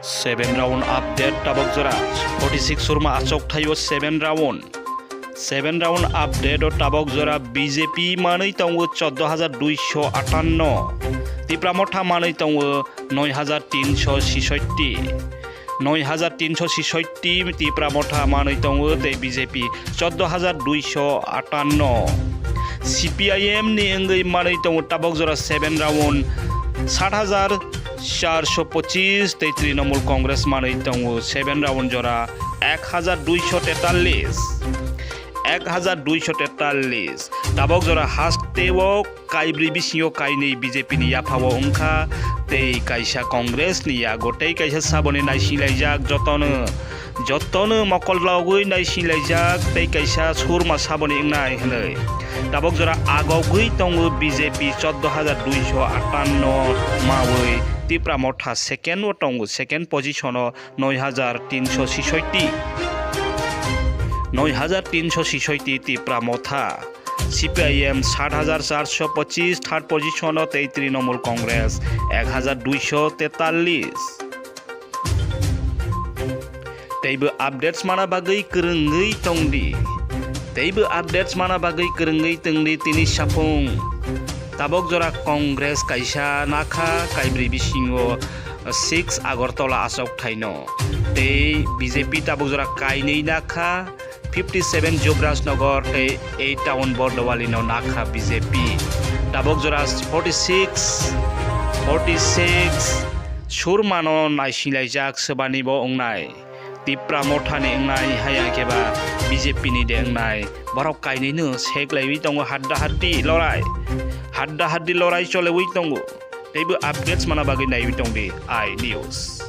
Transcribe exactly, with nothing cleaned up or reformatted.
Seven round update tabok jora forty six surma achok thaio seven round. Seven round update o tabok jora B J P manwi tongo chordo hajar duisho atanno. Tipra Motha manwi tongo noi hajar tinsho sisoitti. Noi hajar tinsho sisoitti Tipra Motha manwi tongo tei B J P chordo hajar duisho atanno. C P I M ni wngwi manwi tongo tabok jora seven round sat hajar charsho pochis tei Trinamool Congress manwi tongo seven round jora ek hajar duisho tetallis. Ek hajar duisho tetallis. Tabok jora hasteo kaibrwi bisingo kainwi B J P ni yaphao wngkha tei kaisa Congress ni yago tei kaisa saboni naisinglaijak jotono, jotono mokol logwi naisinglaijak tei kaisa surma saboni wngnai hwnwi. Tabok jora agogwi tongo B J P chordo hajar duisho atanno mawi Tipra Motha second o tongo, second position o noi hajar tinsho sisoitti. Noi hajar tinsho sisoitti Tipra Motha. C P I M sat hajar charsho pochis third position o tei Trinamool Congress ek hajar duisho tetallis. Teibo updates mana bagwi kwrwngwi tongdi. Teibo updates mana bagwi kwrwngwi tongdi tini saphung. Tabok jora Congress kaisa nakha kaibrwi bisingo six Agartala achok thaino. Tei B J P tabok jora kainwi nakha fifty seven Jubrajnagar tei eight town Bordowali no nakha B J P. Tabok jora forty six, forty six surmano naisinglaijak swbani bo wngnai. Tipra Mothani wngnai haya khe ba B J P ni de wngnai. Borok kainwino seklaiwi tongo hadda haddi lorai. Hadda haddi lorai cholewi tongo. Teibo updates mana bagwi naiwi tongdi I News.